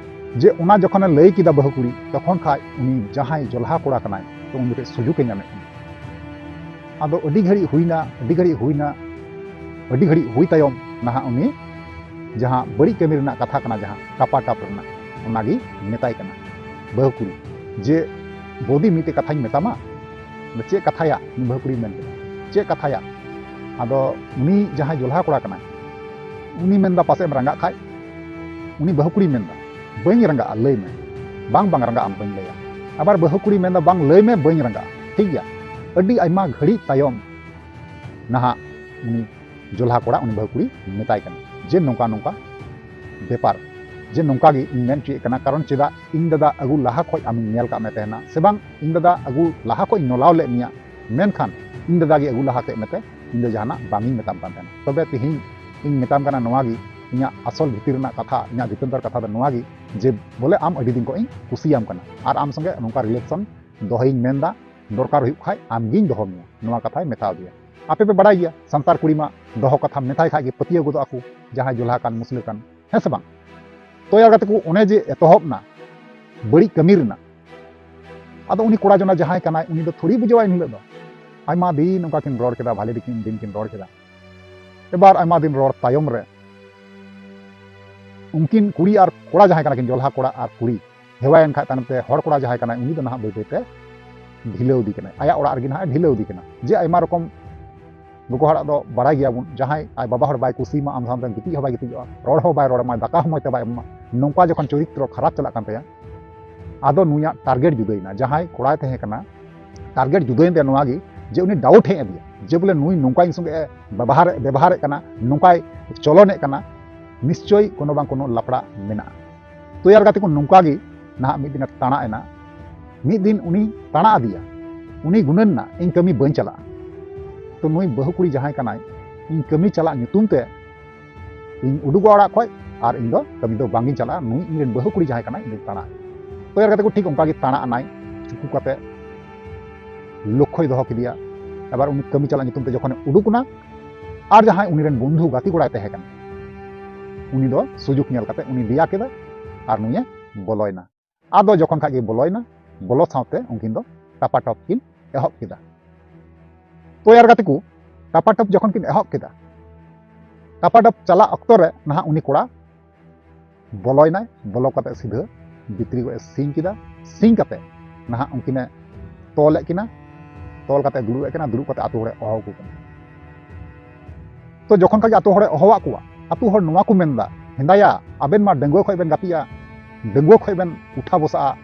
ᱡᱮ ᱚᱱᱟ ᱡᱚᱠᱷᱚᱱᱮ ᱞᱟᱹᱭ ᱠᱮᱫᱟ ᱵᱟᱹᱦᱩ ᱠᱩᱲᱤ, ᱛᱚᱠᱷᱚᱱ ᱠᱷᱟᱡ ᱩᱱᱤ ᱡᱟᱦᱟᱸᱭ ᱡᱚᱞᱦᱟ ᱠᱚᱲᱟ ᱠᱟᱱᱟᱭ, ᱛᱚ ᱩᱱ ᱡᱚᱠᱷᱚᱱ ᱥᱩᱡᱩᱜ ᱮ ᱧᱟᱢᱮᱫ ᱠᱟᱱᱟ᱾ ᱟᱫᱚ ᱟᱹᱰᱤ ᱜᱷᱟᱹᱲᱤᱡ ᱦᱩᱭᱱᱟ, ᱟᱹᱰᱤ ᱜᱷᱟᱹᱲᱤᱡ ᱦᱩᱭᱱᱟ, ᱟᱹᱰᱤ ᱜᱷᱟᱹᱲᱤᱡ ᱦᱩᱭ ᱛᱟᱭᱚᱢ ᱱᱟᱦᱟᱜ ᱩᱱᱤ ᱡᱟᱦᱟᱸ ᱵᱟᱹᱲᱤᱡ ᱠᱟᱹᱢᱤ ᱨᱮᱱᱟᱜ ᱠᱟᱛᱷᱟ ᱠᱟᱱᱟ, ᱡᱟᱦᱟᱸ ᱴᱟᱯᱟᱴᱟᱯ ᱨᱮᱱᱟᱜ, ᱚᱱᱟᱜᱮ ᱢᱮᱛᱟᱭ ᱠᱟᱱᱟ ᱵᱟᱹᱦᱩ ᱠᱩᱲᱤ, ᱡᱮ ᱵᱳᱫᱤ, ᱢᱤᱫᱴᱮᱡ ᱠᱟᱛᱷᱟᱧ ᱢᱮᱛᱟᱢᱟ᱾ ᱪᱮᱫ ᱠᱟᱛᱷᱟᱭᱟ? ᱩᱱᱤ ᱵᱟᱹᱦᱩ ᱠᱩᱲᱤᱭ ᱢᱮᱱ ᱠᱮᱫᱟ, ᱪᱮᱫ ᱠᱟᱛᱷᱟᱭᱟ? ᱟᱫᱚ ᱩᱱᱤ ᱡᱟᱦᱟᱸᱭ ᱡᱚᱞᱦᱟ ᱠᱚᱲᱟ ᱠᱟᱱᱟᱭ, ᱩᱱᱤ ᱢᱮᱱᱫᱟ, ᱯᱟᱥᱮᱡ ᱮᱢ ᱨᱟᱸᱜᱟᱜ ᱠᱷᱟᱡ? ᱩᱱᱤ ᱵᱟᱹᱦᱩ ᱠᱩᱲᱤᱭ ᱢᱮᱱᱫᱟ, ᱵᱟᱹᱧ ᱨᱟᱸᱜᱟᱜᱼᱟ, ᱞᱟᱹᱭ ᱢᱮ᱾ ᱵᱟᱝ, ᱵᱟᱝ ᱨᱟᱸᱜᱟᱜ ᱟᱢ, ᱵᱟᱹᱧ ᱞᱟᱹᱭᱟ᱾ ᱟᱵᱟᱨ ᱵᱟᱹᱦᱩ ᱠᱩᱲᱤᱭ ᱢᱮᱱᱫᱟ, ᱵᱟᱝ, ᱞᱟᱹᱭ ᱢᱮ, ᱵᱟᱹᱧ ᱨᱟᱸᱜᱟᱜᱼᱟ᱾ ᱴᱷᱤᱠ ᱜᱮᱭᱟ, ᱟᱹᱰᱤ ᱟᱭᱢᱟ ᱜᱷᱟᱹᱲᱤᱡ ᱛᱟᱭᱚᱢ ᱱᱟᱦᱟᱜ ᱩᱱᱤ ᱡᱚᱞᱦᱟ ᱠᱚᱲᱟ ᱩᱱᱤ ᱵᱟᱹᱦᱩ ᱠᱩᱲᱤ ᱢᱮᱛᱟᱭ ᱠᱟᱱᱟ ᱡᱮ ᱱᱚᱝᱠᱟ ᱱᱚᱝᱠᱟ ᱵᱮᱯᱟᱨ, ᱡᱮ ᱱᱚᱝᱠᱟ ᱜᱮ ᱤᱧ ᱢᱮᱱ ᱦᱚᱪᱚᱭᱮᱫ ᱠᱟᱱᱟ, ᱠᱟᱨᱚᱱ ᱪᱮᱫᱟᱜ ᱤᱧ ᱫᱟᱫᱟ ᱟᱹᱜᱩ ᱞᱟᱦᱟ ᱠᱷᱚᱡ ᱟᱢᱤᱧ ᱧᱮᱞ ᱠᱟᱜ ᱢᱮ ᱛᱟᱦᱮᱱᱟ, ᱥᱮ ᱵᱟᱝ ᱤᱧ ᱫᱟᱫᱟ ᱟᱹᱜᱩ ᱞᱟᱦᱟ ᱠᱷᱚᱡ ᱤᱧ ᱱᱚᱞᱟᱣ ᱞᱮᱫ ᱢᱮᱭᱟ, ᱢᱮᱱᱠᱷᱟᱱ ᱤᱧ ᱫᱟᱫᱟ ᱜᱮ ᱟᱹᱜᱩ ᱞᱟᱦᱟ ᱠᱮᱫ ᱢᱮᱛᱮ ᱤᱧ ᱫᱚ ᱡᱟᱦᱟᱱᱟᱜ ᱵᱟᱝ ᱤᱧ ᱢᱮᱛᱟᱢ ᱠᱟᱱ ᱛᱟᱦᱮᱱᱟ᱾ ᱛᱚᱵᱮ ᱛᱤᱦᱤᱧ ᱤᱧ ᱢᱮᱛᱟᱢ ᱠᱟᱱᱟ ᱱᱚᱣᱟ ᱜᱮ, ᱤᱧᱟᱹᱜ ᱟᱥᱚᱞ ᱵᱷᱤᱛᱤᱨ ᱨᱮᱱᱟᱜ ᱠᱟᱛᱷᱟ, ᱤᱧᱟᱹᱜ ᱵᱷᱤᱛᱟᱹᱨ ᱠᱟᱛᱷᱟ ᱫᱚ ᱱᱚᱣᱟ ᱜᱮ, ᱡᱮ ᱵᱚᱞᱮ ᱟᱢ ᱟᱹᱰᱤ ᱫᱤᱱ ᱠᱷᱚᱡ ᱤᱧ ᱠᱩᱥᱤᱭᱟᱢ ᱠᱟᱱᱟ ᱟᱨ ᱟᱢ ᱥᱚᱸᱜᱮ ᱱᱚᱝᱠᱟ relation ᱫᱚᱦᱚᱭᱤᱧ ᱢᱮᱱᱫᱟ, ᱫᱚᱨᱠᱟᱨ ᱦᱩᱭᱩᱜ ᱠᱷᱟᱡ ᱟᱢᱜᱤᱧ ᱫᱚᱦᱚ ᱢᱮᱭᱟ, ᱱᱚᱣᱟ ᱠᱟᱛᱷᱟᱭ ᱢᱮᱛᱟᱣ ᱫᱮᱭᱟ᱾ ᱟᱯᱮ ᱯᱮ ᱵᱟᱲᱟᱭ ᱜᱮᱭᱟ, ᱥᱟᱱᱛᱟᱲ ᱠᱩᱲᱤ ᱢᱟ ᱫᱚᱦᱚ ᱠᱟᱛᱷᱟ ᱢᱮᱛᱟᱭ ᱠᱷᱟᱡ ᱜᱮ ᱯᱟᱹᱛᱭᱟᱹᱣ ᱜᱚᱫᱚᱜ ᱟᱠᱚ, ᱡᱟᱦᱟᱸᱭ ᱡᱚᱞᱦᱟ ᱠᱟᱱ ᱢᱩᱥᱞᱟᱹ ᱠᱟᱱ, ᱦᱮᱸ ᱥᱮ ᱵᱟᱝ? ᱛᱚ ᱭᱟᱨ ᱜᱟᱛᱮ ᱠᱚ, ᱚᱱᱮ ᱡᱮ ᱮᱛᱚᱦᱚᱵ ᱱᱟ ᱵᱟᱹᱲᱤᱡ ᱠᱟᱹᱢᱤ ᱨᱮᱱᱟᱜ, ᱟᱫᱚ ᱩᱱᱤ ᱠᱚᱲᱟ ᱡᱚᱱᱟ ᱡᱟᱦᱟᱸᱭ ᱠᱟᱱᱟᱭ, ᱩᱱᱤ ᱫᱚ ᱛᱷᱚᱲᱤ ᱵᱩᱡᱷᱟᱹᱣᱟᱭ ᱩᱱ ᱦᱤᱞᱳᱜ ᱫᱚ᱾ ᱟᱭᱢᱟ ᱫᱤᱱ ᱚᱱᱠᱟ ᱠᱤᱱ ᱨᱚᱲ ᱠᱮᱫᱟ, ᱵᱷᱟᱞᱮ ᱴᱷᱤᱠ ᱠᱤᱱ ᱫᱤᱱ ᱠᱤᱱ ᱨᱚᱲ ᱠᱮᱫᱟ᱾ ᱮᱵᱟᱨ ᱟᱭᱢᱟ ᱫᱤᱱ ᱨᱚᱲ ᱛᱟᱭᱚᱢ ᱨᱮ ᱩᱱᱠᱤᱱ ᱠᱩᱲᱤ ᱟᱨ ᱠᱚᱲᱟ ᱡᱟᱦᱟᱸᱭ ᱠᱟᱱᱟ ᱠᱤᱱ, ᱡᱚᱞᱦᱟ ᱠᱚᱲᱟ ᱟᱨ ᱠᱩᱲᱤ, ᱦᱮᱣᱟᱭᱮᱱ ᱠᱷᱟᱡ ᱛᱟᱭᱱᱚᱢ ᱛᱮ ᱦᱚᱲ ᱠᱚᱲᱟ ᱡᱟᱦᱟᱸᱭ ᱠᱟᱱᱟᱭ, ᱩᱱᱤ ᱫᱚ ᱱᱟᱦᱟᱜ ᱵᱟᱹᱭ ᱵᱟᱹᱭ ᱛᱮ ᱰᱷᱤᱞᱟᱹᱣ ᱤᱫᱤ ᱠᱟᱱᱟᱭ, ᱟᱭᱟᱜ ᱚᱲᱟᱜ ᱨᱮᱜᱮ ᱱᱟᱦᱟᱜ ᱰᱷᱤᱞᱟᱹᱣ ᱤᱫᱤ ᱠᱟᱱᱟ᱾ ᱡᱮ ᱟᱭᱢᱟ ᱨᱚᱠᱚᱢ ᱜᱚᱜᱚ ᱦᱚᱲᱟᱜ ᱫᱚ ᱵᱟᱲᱟᱭ ᱜᱮᱭᱟᱵᱚᱱ, ᱡᱟᱦᱟᱸᱭ ᱟᱡ ᱵᱟᱵᱟ ᱦᱚᱲ ᱵᱟᱭ ᱠᱩᱥᱤᱭᱟᱢᱟ, ᱟᱢ ᱥᱟᱶᱛᱮ ᱜᱤᱛᱤᱡ ᱦᱚᱸ ᱵᱟᱭ ᱜᱤᱛᱤᱡᱚᱜᱼᱟ, ᱨᱚᱲ ᱦᱚᱸ ᱵᱟᱭ ᱨᱚᱲ ᱟᱢᱟ, ᱫᱟᱠᱟ ᱦᱚᱸ ᱢᱚᱡᱽ ᱛᱮ ᱵᱟᱭ ᱮᱢᱟᱢᱟ, ᱱᱚᱝᱠᱟ ᱡᱚᱠᱷᱚᱱ ᱪᱚᱨᱤᱛᱨᱚ ᱠᱷᱟᱨᱟᱯ ᱪᱟᱞᱟᱜ ᱠᱟᱱ ᱛᱟᱭᱟ, ᱟᱫᱚ ᱱᱩᱭᱟᱜ ᱴᱟᱨᱜᱮᱴ ᱡᱩᱫᱟᱹᱭᱮᱱᱟ᱾ ᱡᱟᱦᱟᱸᱭ ᱠᱚᱲᱟᱭ ᱛᱟᱦᱮᱸ ᱠᱟᱱᱟ, ᱴᱟᱨᱜᱮᱴ ᱡᱩᱫᱟᱹᱭᱮᱱ ᱛᱟᱭᱟ ᱱᱚᱣᱟ ᱜᱮ, ᱡᱮ ᱩᱱᱤ ᱰᱟᱣᱩᱴ ᱦᱮᱡ ᱟᱫᱮᱭᱟ ᱡᱮ ᱵᱚᱞᱮ ᱱᱩᱭ ᱱᱚᱝᱠᱟ ᱤᱧ ᱥᱚᱸᱜᱮ ᱮ ᱵᱮᱵᱚᱦᱟᱨ, ᱵᱮᱵᱚᱦᱟᱨᱮᱫ ᱠᱟᱱᱟ, ᱱᱚᱝᱠᱟᱭ ᱪᱚᱞᱚᱱᱮᱫ ᱠᱟᱱᱟ, ᱱᱤᱥᱪᱚᱭ ᱠᱳᱱᱳ ᱵᱟᱝ ᱠᱳᱱᱳ ᱞᱟᱯᱲᱟ ᱢᱮᱱᱟᱜᱼᱟ᱾ ᱛᱚ ᱭᱟᱨ ᱜᱟᱛᱮ ᱠᱚ, ᱱᱚᱝᱠᱟ ᱜᱮ ᱱᱟᱦᱟᱜ ᱢᱤᱫ ᱫᱤᱱᱮ ᱛᱟᱬᱟ ᱮᱱᱟ᱾ ᱢᱤᱫ ᱫᱤᱱ ᱩᱱᱤ ᱛᱟᱬᱟ ᱟᱫᱮᱭᱟ, ᱩᱱᱤ ᱜᱩᱱᱟᱹᱱ ᱮᱱᱟ, "ᱤᱧ ᱠᱟᱹᱢᱤ ᱵᱟᱹᱧ ᱪᱟᱞᱟᱜᱼᱟ᱾" ᱛᱚ ᱱᱩᱭ ᱵᱟᱹᱦᱩ ᱠᱩᱲᱤ ᱡᱟᱦᱟᱸᱭ ᱠᱟᱱᱟᱭ, ᱤᱧ ᱠᱟᱹᱢᱤ ᱪᱟᱞᱟᱜ ᱧᱩᱛᱩᱢ ᱛᱮ ᱤᱧ ᱩᱰᱩᱠᱚᱜᱼᱟ ᱚᱲᱟᱜ ᱠᱷᱚᱡ ᱟᱨ ᱤᱧ ᱫᱚ ᱠᱟᱹᱢᱤ ᱫᱚ ᱵᱟᱝ ᱤᱧ ᱪᱟᱞᱟᱜᱼᱟ, ᱱᱩᱭ ᱤᱧ ᱨᱮᱱ ᱵᱟᱹᱦᱩ ᱠᱩᱲᱤ ᱡᱟᱦᱟᱸᱭ ᱠᱟᱱᱟᱭ, ᱩᱱᱤ ᱛᱟᱬᱟ᱾ ᱛᱚ ᱭᱟᱨ ᱜᱟᱛᱮ ᱠᱚ, ᱴᱷᱤᱠ ᱚᱱᱠᱟ ᱜᱮ ᱛᱟᱬᱟ ᱟᱱᱟᱭ, ᱪᱩᱠᱩ ᱠᱟᱛᱮ ᱞᱚᱠᱠᱷᱚᱭ ᱫᱚᱦᱚ ᱠᱮᱫᱮᱭᱟ᱾ ᱟᱵᱟᱨ ᱩᱱᱤ ᱠᱟᱹᱢᱤ ᱪᱟᱞᱟᱜ ᱧᱩᱛᱩᱢ ᱛᱮ ᱡᱚᱠᱷᱚᱱᱮ ᱩᱰᱩᱠ ᱮᱱᱟ, ᱟᱨ ᱡᱟᱦᱟᱸᱭ ᱩᱱᱤ ᱨᱮᱱ ᱵᱚᱱᱫᱷᱩ ᱜᱟᱛᱮ ᱠᱚᱲᱟᱭ ᱛᱟᱦᱮᱸ ᱠᱟᱱᱟ, ᱩᱱᱤ ᱫᱚ ᱥᱩᱡᱩᱜᱽ ᱧᱮᱞ ᱠᱟᱛᱮ ᱩᱱᱤ ᱫᱮᱭᱟ ᱠᱮᱫᱟ ᱟᱨ ᱱᱩᱭᱮ ᱵᱚᱞᱚᱭᱮᱱᱟ᱾ ᱟᱫᱚ ᱡᱚᱠᱷᱚᱱ ᱠᱷᱟᱡ ᱜᱮ ᱵᱚᱞᱚᱭᱮᱱᱟ, ᱵᱚᱞᱚ ᱥᱟᱶᱛᱮ ᱩᱱᱠᱤᱱ ᱫᱚ ᱴᱟᱯᱟᱴᱚᱯ ᱠᱤᱱ ᱮᱦᱚᱵ ᱠᱮᱫᱟ᱾ ᱛᱚ ᱭᱟᱨ ᱜᱟᱛᱮ ᱠᱚ, ᱴᱟᱯᱟᱴᱚᱯ ᱡᱚᱠᱷᱚᱱ ᱠᱤᱱ ᱮᱦᱚᱵ ᱠᱮᱫᱟ, ᱴᱟᱯᱟᱴᱚᱯ ᱪᱟᱞᱟᱜ ᱚᱠᱛᱚ ᱨᱮ ᱱᱟᱦᱟᱜ ᱩᱱᱤ ᱠᱚᱲᱟ ᱵᱚᱞᱚᱭᱮᱱᱟᱭ, ᱵᱚᱞᱚ ᱠᱟᱛᱮ ᱥᱤᱫᱷᱟᱹ ᱵᱷᱤᱛᱨᱤ ᱠᱚ ᱥᱤᱧ ᱠᱮᱫᱟ᱾ ᱥᱤᱧ ᱠᱟᱛᱮ ᱱᱟᱦᱟᱜ ᱩᱱᱠᱤᱱᱮ ᱛᱚᱞᱮᱫ ᱠᱤᱱᱟ, ᱛᱚᱞ ᱠᱟᱛᱮ ᱫᱩᱲᱩᱵ ᱮᱫ ᱠᱤᱱᱟ, ᱫᱩᱲᱩᱵ ᱠᱟᱛᱮ ᱟᱛᱳ ᱦᱚᱲᱮ ᱦᱚᱦᱚ ᱟᱠᱚ ᱠᱟᱱᱟ᱾ ᱛᱚ ᱡᱚᱠᱷᱚᱱ ᱠᱷᱟᱡ ᱜᱮ ᱟᱛᱳ ᱦᱚᱲᱮ ᱦᱚᱦᱚᱣᱟᱜ ᱠᱚᱣᱟ, ᱟᱛᱳ ᱦᱚᱲ ᱱᱚᱣᱟ ᱠᱚ ᱢᱮᱱᱫᱟ, "ᱦᱮᱸᱫᱟᱭᱟ, ᱟᱵᱮᱱ ᱢᱟ ᱰᱟᱺᱜᱩᱣᱟᱹ ᱠᱷᱚᱡ ᱵᱮᱱ ᱜᱟᱛᱮᱜᱼᱟ, ᱰᱟᱺᱜᱩᱣᱟᱹ ᱠᱷᱚᱡ ᱵᱮᱱ ᱩᱴᱷᱟ ᱵᱚᱥᱟᱜᱼᱟ,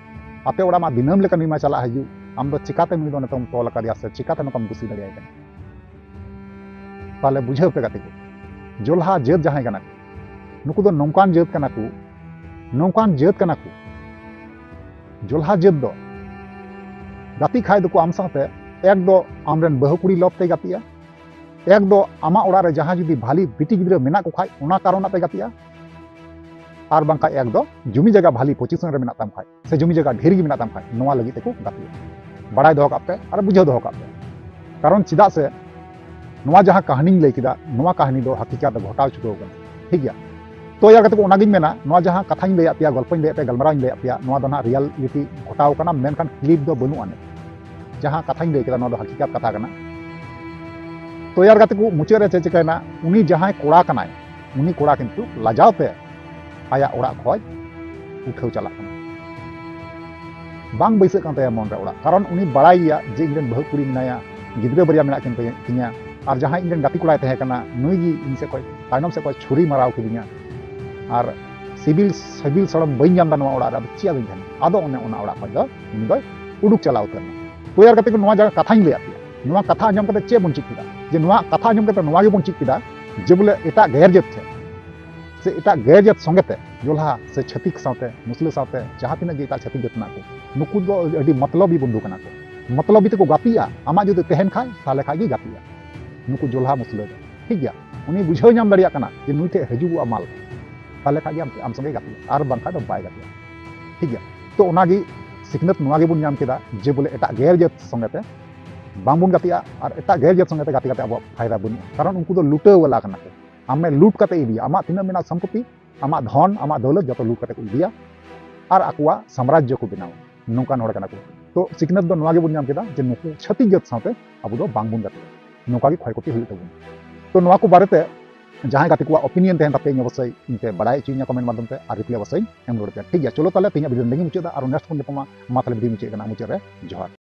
ᱟᱯᱮ ᱚᱲᱟᱜ ᱢᱟ ᱫᱤᱱᱟᱹᱢ ᱞᱮᱠᱟ ᱱᱩᱭ ᱢᱟ ᱪᱟᱞᱟᱜ ᱦᱤᱡᱩᱜ, ᱟᱢ ᱫᱚ ᱪᱤᱠᱟᱛᱮ ᱱᱩᱭ ᱫᱚ ᱱᱤᱛᱚᱜ ᱮᱢ ᱛᱚᱞ ᱟᱠᱟᱫᱮᱭᱟ ᱥᱮ ᱪᱤᱠᱟᱛᱮ ᱱᱚᱝᱠᱟᱢ ᱫᱩᱥᱤ ᱫᱟᱲᱮᱭᱟᱭ ᱠᱟᱱᱟ?" ᱛᱟᱦᱞᱮ ᱵᱩᱡᱷᱟᱹᱣ ᱯᱮ ᱜᱟᱛᱮ ᱠᱚ, ᱡᱚᱞᱦᱟ ᱡᱟᱹᱛ ᱡᱟᱦᱟᱸᱭ ᱠᱟᱱᱟ ᱠᱚ, ᱱᱩᱠᱩ ᱫᱚ ᱱᱚᱝᱠᱟᱱ ᱡᱟᱹᱛ ᱠᱟᱱᱟ ᱠᱚ, ᱱᱚᱝᱠᱟᱱ ᱡᱟᱹᱛ ᱠᱟᱱᱟ ᱠᱚ᱾ ᱡᱚᱞᱦᱟ ᱡᱟᱹᱛ ᱫᱚ ᱜᱟᱛᱮ ᱠᱷᱟᱡ ᱫᱚᱠᱚ ᱟᱢ ᱥᱟᱶᱛᱮ, ᱮᱠ ᱫᱚ ᱟᱢᱨᱮᱱ ᱵᱟᱹᱦᱩ ᱠᱩᱲᱤ ᱞᱚᱵ ᱛᱮ ᱜᱟᱛᱮᱜᱼᱟ, ᱮᱠ ᱫᱚ ᱟᱢᱟᱜ ᱚᱲᱟᱜ ᱨᱮ ᱡᱟᱦᱟᱸ ᱡᱩᱫᱤ ᱵᱷᱟᱞᱤ ᱵᱤᱴᱤ ᱜᱤᱫᱽᱨᱟᱹ ᱢᱮᱱᱟᱜ ᱠᱚ ᱠᱷᱟᱡ ᱚᱱᱟ ᱠᱟᱨᱚᱱᱟᱜ ᱛᱮ ᱜᱟᱛᱮᱜᱼᱟ, ᱟᱨ ᱵᱟᱝᱠᱷᱟᱡ ᱮᱠ ᱫᱚ ᱡᱩᱢᱤ ᱡᱟᱭᱜᱟ ᱵᱷᱟᱞᱤ ᱯᱚᱡᱤᱥᱚᱱ ᱨᱮ ᱢᱮᱱᱟᱜ ᱛᱟᱢ ᱠᱷᱟᱡ ᱥᱮ ᱡᱩᱢᱤ ᱡᱟᱭᱜᱟ ᱰᱷᱮᱨ ᱜᱮ ᱢᱮᱱᱟᱜ ᱛᱟᱢ ᱠᱷᱟᱡ ᱱᱚᱣᱟ ᱞᱟᱹᱜᱤᱫ ᱛᱮᱠᱚ ᱜᱟᱛᱮᱜᱼᱟ᱾ ᱵᱟᱲᱟᱭ ᱫᱚᱦᱚ ᱠᱟᱜ ᱯᱮ ᱟᱨ ᱵᱩᱡᱷᱟᱹᱣ ᱫᱚᱦᱚ ᱠᱟᱜ ᱯᱮ, ᱠᱟᱨᱚᱱ ᱪᱮᱫᱟᱜ ᱥᱮ ᱱᱚᱣᱟ ᱡᱟᱦᱟᱸ ᱠᱟᱹᱦᱱᱤᱧ ᱞᱟᱹᱭ ᱠᱮᱫᱟ, ᱱᱚᱣᱟ ᱠᱟᱹᱦᱱᱤ ᱫᱚ ᱦᱟᱹᱠᱤᱠᱟᱛ ᱫᱚ ᱜᱷᱚᱴᱟᱣ ᱪᱩᱠᱟᱹᱣ ᱠᱟᱱᱟ, ᱴᱷᱤᱠ ᱜᱮᱭᱟ? ᱛᱚ ᱭᱟᱨ ᱜᱟᱛᱮ ᱠᱚ, ᱚᱱᱟᱜᱤᱧ ᱢᱮᱱᱟ, ᱱᱚᱣᱟ ᱡᱟᱦᱟᱸ ᱠᱟᱛᱷᱟᱧ ᱞᱟᱹᱭᱟᱫ ᱯᱮᱭᱟ, ᱜᱚᱞᱯᱚᱧ ᱞᱟᱹᱭᱟᱫ ᱯᱮᱭᱟ, ᱜᱟᱞᱢᱟᱨᱟᱣᱤᱧ ᱞᱟᱹᱭᱟᱫ ᱯᱮᱭᱟ, ᱱᱚᱣᱟ ᱫᱚ ᱱᱟᱦᱟᱜ ᱨᱤᱭᱟᱞᱤᱴᱤ ᱜᱷᱚᱴᱟᱣ ᱠᱟᱱᱟ, ᱢᱮᱱᱠᱷᱟᱱ ᱠᱞᱤᱯ ᱫᱚ ᱵᱟᱹᱱᱩᱜ ᱟᱹᱱᱤᱡ᱾ ᱡᱟᱦᱟᱸ ᱠᱟᱛᱷᱟᱧ ᱞᱟᱹᱭ ᱠᱮᱫᱟ, ᱱᱚᱣᱟ ᱫᱚ ᱦᱟᱹᱠᱤᱠᱟᱛ ᱠᱟᱛᱷᱟ ᱠᱟᱱᱟ᱾ ᱛᱚ ᱭᱟᱨ ᱜᱟᱛᱮ ᱠᱚ, ᱢᱩᱪᱟᱹᱫ ᱨᱮ ᱪᱮᱫ ᱪᱤᱠᱟᱹᱭᱮᱱᱟ, ᱩᱱᱤ ᱡᱟᱦᱟᱸᱭ ᱠᱚᱲᱟ ᱠᱟᱱᱟᱭ, ᱩᱱᱤ ᱠᱚᱲᱟ ᱠᱤᱱᱛᱩ ᱞᱟᱡᱟᱣ ᱛᱮ ᱟᱭᱟᱜ ᱚᱲᱟᱜ ᱠᱷᱚᱱ ᱩᱴᱷᱟᱹᱣ ᱪᱟᱞᱟᱜ ᱠᱟᱱᱟ᱾ ᱵᱟᱝ ᱵᱟᱹᱭᱥᱟᱹᱜ ᱠᱟᱱ ᱛᱟᱭᱟ ᱢᱚᱱ ᱨᱮ ᱚᱲᱟᱜ, ᱠᱟᱨᱚᱱ ᱩᱱᱤ ᱵᱟᱲᱟᱭ ᱜᱮᱭᱟ ᱡᱮ ᱤᱧ ᱨᱮᱱ ᱵᱟᱹᱦᱩ ᱠᱩᱲᱤ ᱢᱮᱱᱟᱭᱟ, ᱜᱤᱫᱽᱨᱟᱹ ᱵᱟᱨᱭᱟ ᱢᱮᱱᱟᱜ ᱠᱤᱱ ᱛᱤᱧᱟ, ᱟᱨ ᱡᱟᱦᱟᱸᱭ ᱤᱧ ᱨᱮᱱ ᱜᱟᱛᱮ ᱠᱚᱲᱟᱭ ᱛᱟᱦᱮᱸ ᱠᱟᱱᱟ, ᱱᱩᱭ ᱜᱮ ᱤᱧ ᱥᱮᱫ ᱠᱷᱚᱱ, ᱛᱟᱭᱱᱚᱢ ᱥᱮᱫ ᱠᱷᱚᱱ ᱪᱷᱩᱨᱤ ᱢᱟᱨᱟᱣ ᱠᱤᱫᱤᱧᱟ, ᱟᱨ ᱥᱤᱵᱤᱞ ᱥᱤᱵᱤᱞ ᱥᱚᱲᱚᱢ ᱵᱟᱹᱧ ᱧᱟᱢ ᱮᱫᱟ ᱱᱚᱣᱟ ᱚᱲᱟᱜ ᱨᱮ, ᱟᱫᱚ ᱪᱮᱫ ᱟᱫᱚᱧ ᱛᱟᱦᱮᱱᱟ? ᱟᱫᱚ ᱚᱱᱮ ᱚᱱᱟ ᱚᱲᱟᱜ ᱠᱷᱚᱱ ᱫᱚ ᱩᱱᱤ ᱫᱚᱭ ᱩᱰᱩᱠ ᱪᱟᱞᱟᱣ ᱩᱛᱟᱹᱨ ᱮᱱᱟ᱾ ᱛᱚ ᱭᱟᱨ ᱜᱟᱛᱮ ᱠᱚ, ᱱᱚᱣᱟ ᱡᱟᱭᱜᱟ ᱠᱟᱛᱷᱟᱧ ᱞᱟᱹᱭᱟᱫ ᱯᱮᱭᱟ, ᱱᱚᱣᱟ ᱠᱟᱛᱷᱟ ᱟᱸᱡᱚᱢ ᱠᱟᱛᱮ ᱪᱮᱫ ᱵᱚᱱ ᱪᱮᱫ ᱠᱮᱫᱟ? ᱡᱮ ᱱᱚᱣᱟ ᱠᱟᱛᱷᱟ ᱟᱸᱡᱚᱢ ᱠᱟᱛᱮ ᱱᱚᱣᱟ ᱜᱮᱵᱚᱱ ᱪᱮᱫ ᱠᱮᱫᱟ ᱡᱮ ᱵᱚᱞᱮ ᱮᱴᱟᱜ ᱜᱮᱨ ᱡᱟᱹᱛ ᱴᱷᱮᱱ ᱥᱮ ᱮᱴᱟᱜ ᱜᱮᱨ ᱡᱟᱹᱛ ᱥᱚᱸᱜᱮ ᱛᱮ, ᱡᱚᱞᱦᱟ ᱥᱮ ᱪᱷᱟᱹᱛᱤᱠ ᱥᱟᱶᱛᱮ, ᱢᱩᱥᱞᱟᱹ ᱥᱟᱶᱛᱮ, ᱡᱟᱦᱟᱸ ᱛᱤᱱᱟᱹᱜ ᱜᱮ ᱮᱴᱟᱜ ᱪᱷᱟᱹᱛᱤᱠ ᱡᱟᱹᱛ ᱢᱮᱱᱟᱜ ᱠᱚ, ᱱᱩᱠᱩ ᱫᱚ ᱟᱹᱰᱤ ᱢᱚᱛᱞᱚᱵᱤ ᱵᱚᱱᱫᱷᱩ ᱠᱟᱱᱟ ᱠᱚ᱾ ᱢᱚᱛᱞᱚᱵᱤ ᱛᱮᱠᱚ ᱜᱟᱛᱮᱜᱼᱟ, ᱟᱢᱟᱜ ᱡᱩᱫᱤ ᱛᱟᱦᱮᱱ ᱠᱷᱟᱡ, ᱛᱟᱦᱞᱮ ᱠᱷᱟᱡ ᱜᱮ ᱜᱟᱛᱮᱜᱼᱟ᱾ ᱱᱩᱠᱩ ᱡᱚᱞᱦᱟ ᱢᱩᱥᱞᱟᱹ ᱫᱚ, ᱴᱷᱤᱠ ᱜᱮᱭᱟ, ᱩᱱᱤ ᱵᱩᱡᱷᱟᱹᱣ ᱧᱟᱢ ᱫᱟᱲᱮᱭᱟᱜ ᱠᱟᱱᱟ ᱡᱮ ᱱᱩᱭ ᱴᱷᱮᱡ ᱦᱤᱡᱩᱜᱚᱜᱼᱟ ᱢᱟᱞ, ᱛᱟᱦᱞᱮ ᱠᱷᱟᱡ ᱜᱮ ᱟᱢ, ᱟᱢ ᱥᱚᱸᱜᱮ ᱜᱟᱛᱮᱜᱼᱟ, ᱟᱨ ᱵᱟᱝᱠᱷᱟᱡ ᱫᱚ ᱵᱟᱭ ᱜᱟᱛᱮᱜᱼᱟ, ᱴᱷᱤᱠ ᱜᱮᱭᱟ᱾ ᱛᱚ ᱚᱱᱟᱜᱮ ᱥᱤᱠᱷᱱᱟᱹᱛ ᱱᱚᱣᱟ ᱜᱮᱵᱚᱱ ᱧᱟᱢ ᱠᱮᱫᱟ ᱡᱮ ᱵᱚᱞᱮ ᱮᱴᱟᱜ ᱜᱮᱨ ᱡᱟᱹᱛ ᱥᱚᱸᱜᱮ ᱛᱮ ᱵᱟᱝᱵᱚᱱ ᱜᱟᱛᱮᱜᱼᱟ, ᱟᱨ ᱮᱴᱟᱜ ᱜᱮᱨ ᱡᱟᱹᱛ ᱥᱚᱸᱜᱮ ᱛᱮ ᱜᱟᱛᱮ ᱠᱟᱛᱮ ᱟᱵᱚᱣᱟᱜ ᱯᱷᱟᱭᱫᱟ ᱵᱟᱹᱱᱩᱜᱼᱟ, ᱠᱟᱨᱚᱱ ᱩᱱᱠᱩ ᱫᱚ ᱞᱩᱴᱟᱹᱣ ᱣᱟᱞᱟ ᱠᱟᱱᱟ ᱠᱚ᱾ ᱟᱢᱮ ᱞᱩᱴ ᱠᱟᱛᱮ ᱤᱫᱤᱭᱟ, ᱟᱢᱟᱜ ᱛᱤᱱᱟᱹᱜ ᱢᱮᱱᱟᱜ ᱥᱚᱢᱯᱚᱛᱤ, ᱟᱢᱟᱜ ᱫᱷᱚᱱ, ᱟᱢᱟᱜ ᱫᱟᱹᱣᱞᱟᱹᱛ ᱡᱚᱛᱚ ᱞᱩᱴ ᱠᱟᱛᱮ ᱠᱚ ᱤᱫᱤᱭᱟ ᱟᱨ ᱟᱠᱚᱣᱟᱜ ᱥᱟᱢᱨᱟᱡᱽᱡᱚ ᱠᱚ ᱵᱮᱱᱟᱣᱟ᱾ ᱱᱚᱝᱠᱟᱱ ᱦᱚᱲ ᱠᱟᱱᱟ ᱠᱚ᱾ ᱛᱚ ᱥᱤᱠᱷᱱᱟᱹᱛ ᱫᱚ ᱱᱚᱣᱟ ᱜᱮᱵᱚᱱ ᱧᱟᱢ ᱠᱮᱫᱟ ᱡᱮ ᱱᱩᱠᱩ ᱪᱷᱟᱹᱛᱤᱠ ᱡᱟᱹᱛ ᱥᱟᱶᱛᱮ ᱟᱵᱚ ᱫᱚ ᱵᱟᱝᱵᱚᱱ ᱜᱟᱛᱮᱜᱼᱟ, ᱱᱚᱝᱠᱟ ᱜᱮ ᱠᱷᱚᱭ ᱠᱷᱚᱛᱤ ᱦᱩᱭᱩᱜ ᱛᱟᱵᱚᱱᱟ᱾ ᱛᱚ ᱱᱚᱣᱟ ᱠᱚ ᱵᱟᱨᱮᱛᱮ ᱡᱟᱦᱟᱸᱭ ᱜᱟᱛᱮ ᱠᱚᱣᱟᱜ opinion ᱛᱟᱦᱮᱱ ᱛᱟᱯᱮᱭᱟ, ᱤᱧ ᱚᱵᱚᱥᱥᱳᱭ ᱤᱧ ᱯᱮ ᱵᱟᱲᱟᱭ ᱦᱚᱪᱚᱧᱟ comment ᱢᱟᱫᱽᱫᱷᱚᱢ ᱛᱮ, ᱟᱨ reply ᱚᱵᱚᱥᱥᱳᱭ ᱮᱢ ᱨᱩᱣᱟᱹᱲ ᱯᱮᱭᱟ, ᱴᱷᱤᱠ ᱜᱮᱭᱟ᱾ ᱪᱚᱞᱚ ᱛᱟᱦᱞᱮ ᱛᱮᱦᱮᱧᱟᱜ video ᱱᱚᱰᱮ ᱜᱮᱧ ᱢᱩᱪᱟᱹᱫᱟ, ᱟᱨ next ᱵᱚᱱ ᱧᱟᱯᱟᱢᱟ᱾ ᱢᱟ ᱛᱟᱦᱞᱮ video ᱢᱩᱪᱟᱹᱫ ᱠᱟᱱᱟ, ᱢᱩᱪᱟᱹᱫ ᱨᱮ ᱡᱚᱦᱟᱨ᱾